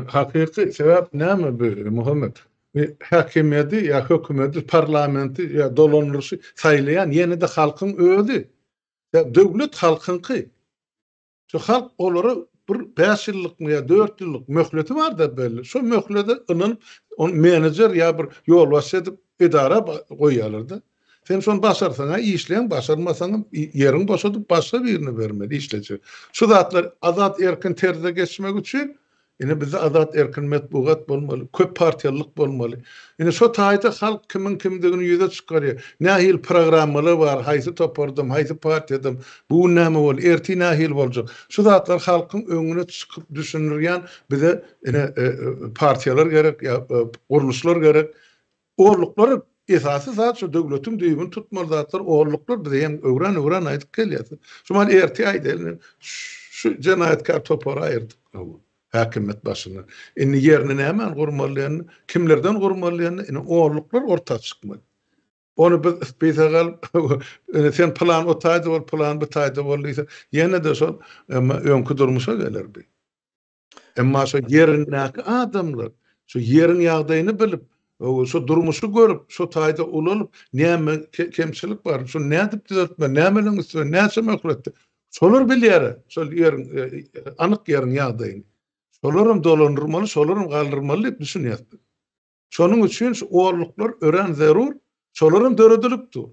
B: Hakyky sebäp näme bu Muhammet? Bu häkimiýeti ýa hökümeti, parlamenti ýa dolandyryşy saýlaýan ýene-de halkyň özi. Ýa döwlet halkyňky. Şu halk olara bir bäş ýyllykmy ýa dört ýyllyk möhleti bar-da belli. Şo möhlete ynanyp, ony menejer ýa bir ýolbaşçy edip edara goýýarlar-da. Sen şony başarsaň-a işleýäň, başarmasaňam ýeriňi boşadyp başga birine bermeli işlejek. Şu zatlar azat erkin terzde geçmek üçin Ine bizde azat erkin metbugat bolmaly, köp partiýalylyk bolmaly. Ine şo taýda halk kimiň kimdigini ýüze çykarýar. Nähili programmalar bar, haýsy topardam, haýsy partiýadam, bu gün näme boldy, ertir nähili boljak. Şu zatlar halkyň öňüne çykyp düşündirýän bize ine partiýalar gerek ýa gurluşlar gerek. Orluklar esasy zat şu döwletiň düýbüni tutmaly zatlar orluklar bize hem öwran öwran aýdyp gelýär. Şu mal ertir aýdaýyn şu jenaýatkär topary aýyrdyk häkimiýet başyndan. Indi ýerini nämäni gurmaly diýende, kimlerden gurmaly diýende indi orluklar orta çykmaly. Ony biz spisek alyp sen pylan o taýda bol, pylan bu taýda bol diýse, ýene-de şol öňki durmuşa geler bi. Emma şo ýerindäki adamlar şu ýeriň ýagdaýyny bilip, şu durmuşy görüp, şu taýda ulalyp, näme kemçilik bar, şuny nädip düzeltmeli, nämeleň üstüne näçe möhletde, şolar bilýär şol ýeriň, anyk ýeriň ýagdaýyny. Şolaram dolandyrmaly, şolaram galdyrmaly diýip düşünýäs biz. Şonuň üçin şu orluklar örän zerur, şolaram döredilip dur.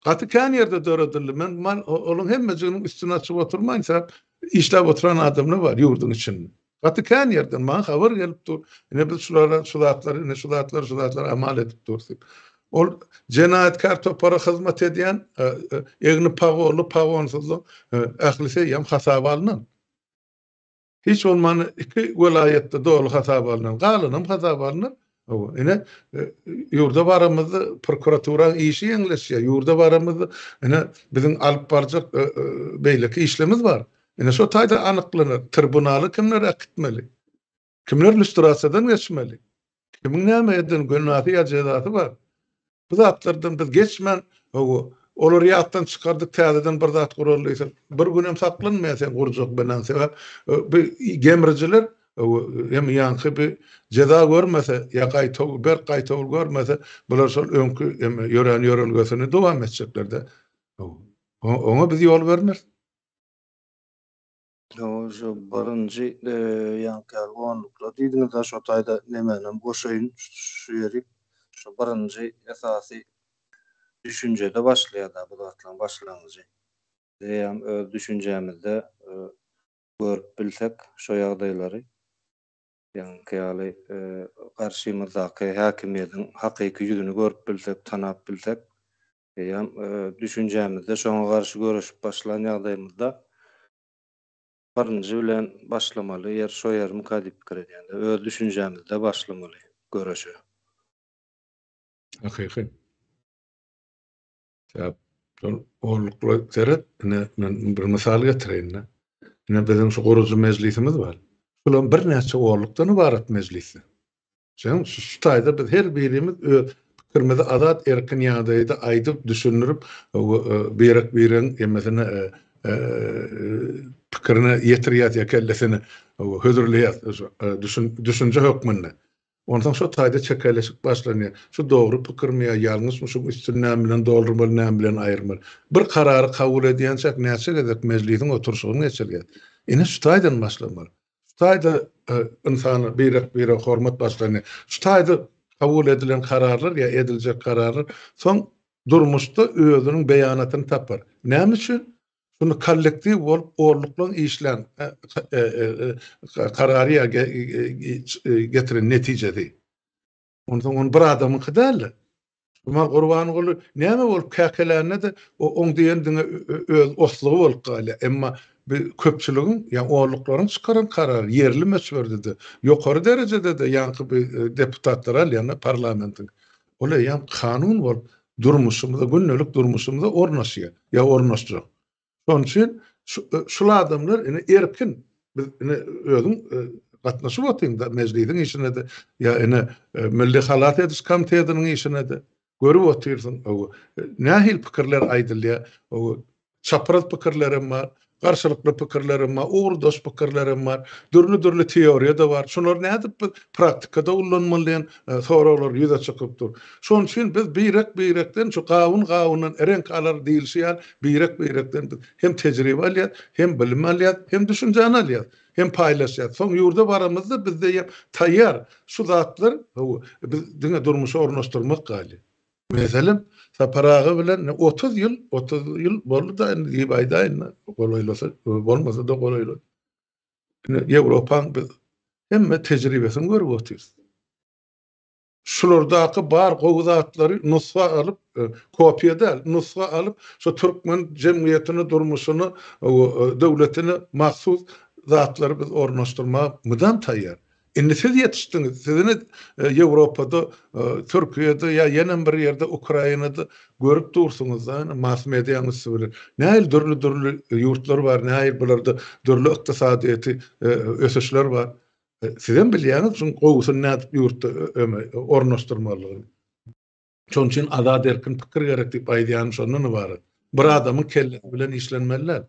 B: Gaty kän ýerde döredildi. Men man olaň hemmejiginiň üstüni açyp oturmaýyn, sebäp işläp oturan adamlar bar ýurduň içinde. Gaty kän ýerden maňa habar gelip dur. Ine biz şulara şu zatlary, ine şu zatlary, şu zatlary amal edip durus diýip. Ol jenaýatkär topara hyzmat edýän egni pagonly, pagonsyzlyň ählisi eýýäm hasaba alnan. Hiç bolmanda iki welaýatda doly hasaba alnan, galanam hasaba alnar. Hawa, ine, ýurda baramyzda prokuraturaň işi ýeňleşýär. Ýurda baramyzda, ine, biziň alyp barjak beýleki işlerimiz bar. Ine, şo taýda anyklanar, tribunala kimler äkitmeli, kimler lýustrasiýadan geçmeli, kimiň näme eden günäsi ýa jezasy bar. Bu zatlardan biz geçmän, hawa, Olary ýatdan çykardyk, täzeden bir zat guraly diýseň, bir günem saklanmaýar seň gurjak binaň. Sebäp bu gemrijiler hem ýaňky bir jeza görmese ýa gaýtawul, berk gaýtawul görmese, bular şol öňki hem ýörän ýörelgesini dowam etjekler-de. Oňa biz ýol bermeris.
A: Hawa, şu birinji ýaňky ýaly onluklar diýdiňiz-ä, şo taýda nemänem goşaýyn şu ýerik. Şu birinji esasy düşünjede başlaýar-da bu zatlaryň başlangyjy. Biz hem öz düşünjämizde görüp bilsek şo ýagdaýlary, ýaňky ýaly garşymyzdaky häkimiýetiň hakyky ýüzüni görüp bilsek, tanap bilsek, Eýýäm düşünjämizde şoňa garşy göreşip başlan ýagdaýymyzda birinji bilen başlamaly ýer şo ýermika diýip pikir edýän. Öz düşünjämizde başlamaly göreşe.
B: Hakyky. Sebäp şol onlukla seret, ine men bir mysal getireýin-de. Ine biziň şu gurujy mejlisimiz bar. Şulam birnäçe onlukdan ybarat mejlis. Şonuň şu taýda biz her birimiz öz pikirimizi azat erkin ýagdaýda aýdyp, düşündirip, birek-biregiň hemmesine pikirine ýetirýäs ýa kellesine hödürleýäs düşünje hökmünde. Onsoň şo taýda çekeleşik başlanýar. Şu dogry pikirmi ýa ýalňyşmy, şuň üstüni näme bilen doldurmaly, näme bilen aýyrmaly. Bir karary kabul edýänçäk näçe gezek mejlisiň oturyşygyny geçirýäs. Ine şu taýdan başlamaly. Şu taýda ynsana birek-birege hormat başlanýar. Şu taýda kabul edilen kararlar ýa ediljek kararlar soň durmuşda özüniň beýanatyny tapar. Näme üçin? Şuny kollektiw bolup orluklan işlän karary ýa getiren netijesi. Onsoň ony bir adamyňky däl-de. Şumal Gurbanguly näme bolup käkelände-de oň diýeni diňe öz oslugy bolup galýar. Emma bu köpçüligiň, ýa onluklaryň çykaran karary ýerli möçberde-de, ýokary derejede-de ýaňky bu deputatlar alýan-da parlamentiň. Ol eýýäm kanun bolup durmuşymyza, gündelik durmuşymyza ornaşýar ýa ornaşjak. Şonuň üçin şul adamlar ine erkin biz ine özüň gatnaşyp otyň-da mejlisiň işine-de ýa ine Milli halas ediş komitetiniň işine-de görüp otyrsyň. Nähili pikirler aýdylýar? Çapraz pikirlerem bar, garşylykly pikirlerem bar, ugurdaş pikirlerem bar, dürli-dürli teoriýa-da bar. Şulary nädip biz praktikada ullanmaly diýen soraglar ýüze çykyp dur. Şonuň üçin biz birek-birekden şu gawun gawundan reňk alar diýlişi ýaly birek-birekden biz hem tejribe alýas, hem bilim alýas, hem düşünjäni alýas, hem paýlaşýas. Soň ýurda baramyzda bizde hem taýýar şu zatlar, hawa, biz diňe durmuşa ornaşdyrmak galýar. Meselem, Sapar aga bilen 30 ýyl, 30 ýyl boldy-da indi diýip aýdaýyn-da, golaýlasa, bolmasa-da golaýlady. Indi Ýewropaň biz hemme tejribesini görüp otyrys. Şulardaky bar gowy zatlary nusga alyp, kopiýa däl, nusga alyp, şu türkmen jemgyýetine, durmuşyna, döwletine mahsus zatlary biz ornaşdyrmaga mydam taýýar. Indi siz ýetişdiňiz, sizini Ýewropada, Türkiýede ýa ýenem bir ýerde Ukrainada görüp dursuňyz-da, mass mediaň üsti bilen. Nähili dürli-dürli ýurtlar bar, nähili bularda dürli ykdysadyýeti ösüşler bar. Sizem bilýäňiz şuň gowusyny nädip ýurtda öme ornaşdyrmalydygyny. Şonuň üçin azat erkin pikir gerek diýip aýdýanym şondan ybarat. Bir adamyň kellesi bilen işlenmeli däl.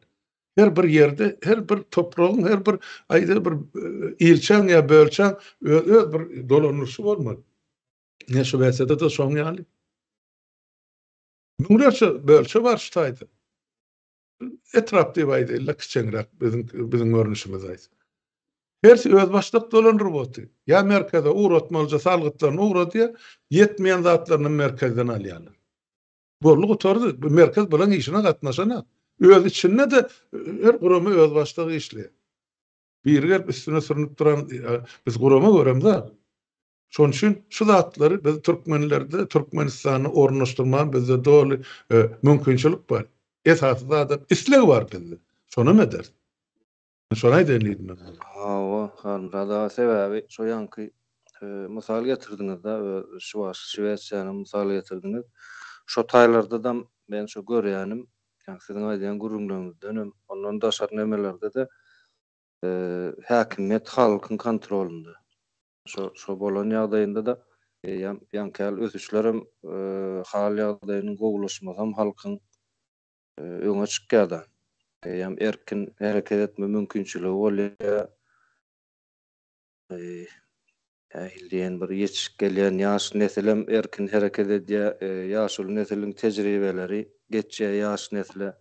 B: Her bir ýerde, her bir topragyň, her bir aýda bir ilçäň ýa bölçäň öz öz bir dolandyryşy bolmaly. Ine Şwesiýada-da şoň ýaly. Müňlerçe bölçe bar şu taýda. Etrap diýip aýdaýynda kiçeňräk biziň biziň görnüşimiz aýt. Hersi özbaşdak dolandyryp otyr. Ýa merkeze ugratmalyja salgytlaryny ugradýar, ýetmeýän zatlaryny merkezden alýarlar. Boldy gutardy. Bu merkez bulaň işine gatnaşanak. Öz içinde-de her gurama özbaşdak işleýär. Biri gelip üstüne sürünip duran biz gurama göremzok. Şonuň üçin şu zatlary biz türkmenlerde, Türkmenistanda ornaşdyrmaga bizde doly mümkinçilik bar. Esasy zadam isleg bar bizde. Şonam ederis. Şony aýdaýyn diýdim men.
A: Hawa, Halmyrat aga, sebäbi şo ýaňky mysal getirdiňiz-de, öz Şwesiýany mysal getirdiňiz. Şo taýlardadam men şo görýänim, ýagny siziň aýdýan gürrüňleriňizdenem, ondan daşary nemelerde-de häkimiýet halkyň kontrolynda. Şo şo bolan ýagdaýynda-da eýýäm ýaňky ýaly ösüşlerem, hal ýagdaýynyň gowulaşmasam halkyň. Öňe çykýar-da. Eýýäm erkin hereket etme mümkinçiligi bolýar. Nähili diýen bir ýetişip gelýän ýaş nesilem erkin hereket edýär. Ýaşuly nesiliň tejribeleri geçýär ýaş nesle.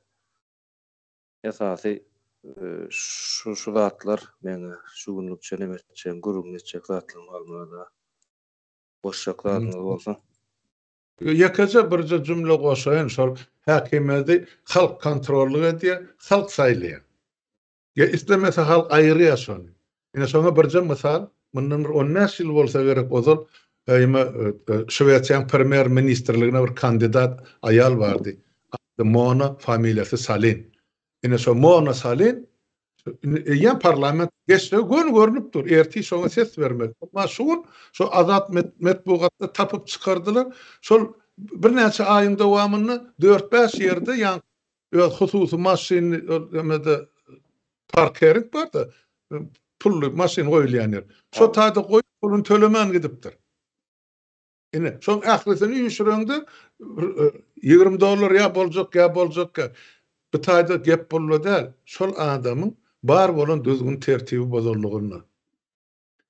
A: Esasy şu şu zatlar meň şu günlükçe neme etjegim, gürrüňini etjek zatlarym galmady. Goşjak zadyňyz bolsa.
B: Ýekeje birje jümle goşaýyn, şol häkimiýeti halk kontrollyk edýär, halk saýlaýar. Ýa islemese halk aýyrýar şony. Ine şoňa birje mysal, mundan bir 15 ýyl bolsa gerek ozal ýa Şwesiýanyň premýer ministrligine bir kandidat aýal bardy. Ady Mona, familiýasy Salin. Ine şo Mona Salin Indi eýýäm parlament geçdigi göni görnüp dur. Ertir şoňa ses bermeli. Emma şu gün şo azat metbugatda tapyp çykardylar. Şol birnäçe aýyň dowamynda dört-bäş ýerde ýaňky öz hususy maşynyny ol emede parkering bar-da, pully maşyn goýulýan ýer. Şo taýda goýup puluny tölemän gidipdir. Ine, şoň ählisini üýşüreňde bir 20 dollar ýa boljak, ýa boljak ýa. Bu taýda gep pulda däl, şol adamyň bar bolan düzgün-tertibi bozanlygynda.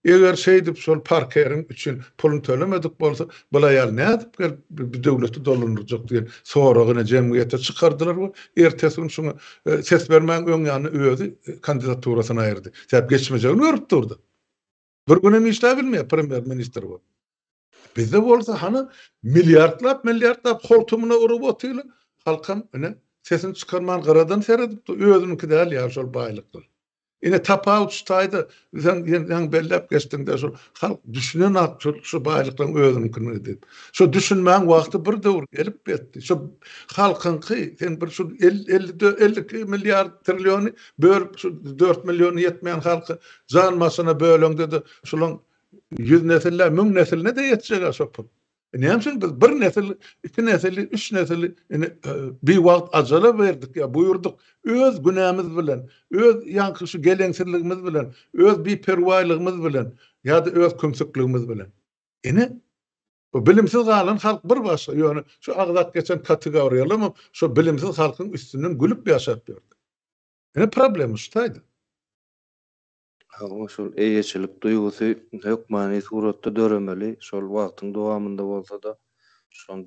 B: Eger şeýdip şol parkeriň üçin puluny tölemedik bolsa, bul aýal nädip gelip bu döwleti dolandyrjak diýen soragy ine jemgyýete çykardylar we ertesi gün şuňa ses bermäň öň ýanynda özi kandidaturasyny aýyrdy. Sebäp geçmejegini görüp durdy. Bir günem işläp bilmeýär premýer ministr bolup. Bizde bolsa hany milliardlap milliardlap holtumyna urup otyrlar. Halkam ine sesini çykarman gyradan seredip dur. Özüniňki däl ýaly şol baýlyklar. Ine tapawut şu taýda sen ýaňy belläp geçdiňde şol halk düşünenok şol şu baýlyklaryň özüniňkini diýip. Şo düşünmäň wagty bir döwür gelip ýetdi. Şo halkyňky sen bir şu 52 milliard trilliony bölüp şu 4 milliony ýetmeýän halky Jan başyna böleňde-de şulaň ýüz nesille, müň nesiline-de ýetjeg-ä şo pul. E, näme üçin biz bir nesil, iki nesili, üç nesili indi e, biwagt ajala berdik ýa buýurdyk? Öz günämiz bilen, öz ýaňky şu geleňsizligimiz bilen, öz biperwaýlygymyz bilen ýa-da öz kümsükligimiz bilen. Ine, bu bilimsiz galan halk bir başga, ýöne şu agzap geçen kategoriýalar şo bilimsiz halkyň üstünden gülüp ýaşap ýördi. Ine problema şu taýda.
A: Hawa, şol eýeçilik duýgusy hökmany suratda döremeli, şol wagtyň dowamynda bolsa-da, şoň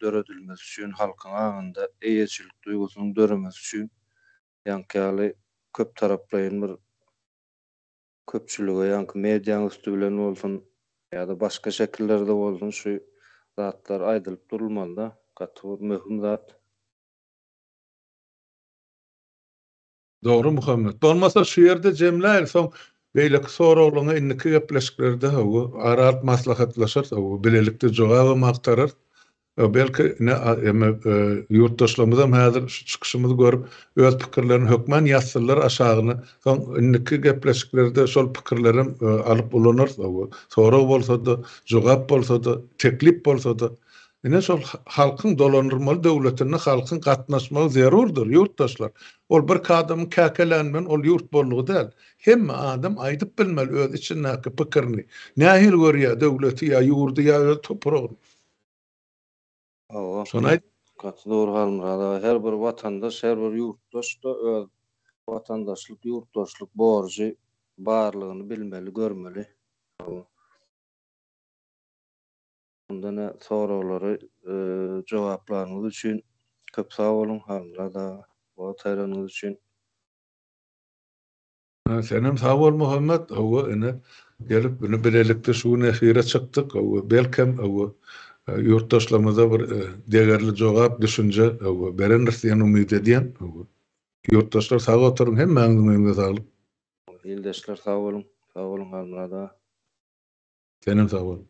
A: döredilmesi üçin halkyň aňynda eýeçilik duýgusynyň döremesi üçin ýaňky ýaly köptaraplaýyn bir köpçülige ýaňky mediaň üsti bilen bolsun ýa-da başga şekillerde bolsun şu zatlar aýdylyp durulmaly-da, gaty bir möhüm zat.
B: Dogry Muhammet. Bolmasa şu ýerde jemläýeli soň beýleki soraglaryňa indiki gepleşiklerde hawa ara alyp maslahatlaşarys hawa bilelikde jogabam agtararys. Belki ine eme ýurtdaşlarymyzam häzir şu çykyşymyzy görüp öz pikirlerini hökman ýazsynlar aşagyna soň indiki gepleşiklerde şol pikirlerem alyp ulanarys hawa sorag bolsada jogap bolsada teklip bolsada Ine şol halkyň dolandyrmaly döwletinde halkyň gatnaşmagy zerurdyr, ýurtdaşlar. Ol birki adamyň käkeläni bilen ol ýurt boldugy däl. Hemme adam aýdyp bilmeli öz içindäki pikirini. Nähili görýär döwleti ýa ýurdy ýa öz topragyny.
A: Hawa. Şony aýt. Gaty dogry Halmyrat aga. Her bir watandaş, her bir ýurtdaş-da öz watandaşlyk, ýurtdaşlyk borjy barlygyny bilmeli, görmeli. Hawa. Onda-da soraglary jogaplanyňyz üçin köp sag boluň Halmyrat aga, wagt aýranyňyz üçin.
B: Senem sag bol Muhammet, hawa ine gelip ine bilelikde şu gün efire çykdyk, hawa belkem hawa ýurtdaşlarymyza bir degerli jogap, düşünje hawa berendiris diýen umyt edýän, hawa. Ýurtdaşlar sag oturyň hemmäňiziň öňüňize saglyk.
A: Ildeşler sag boluň, sag boluň Halmyrat aga.
B: Senem sag bol.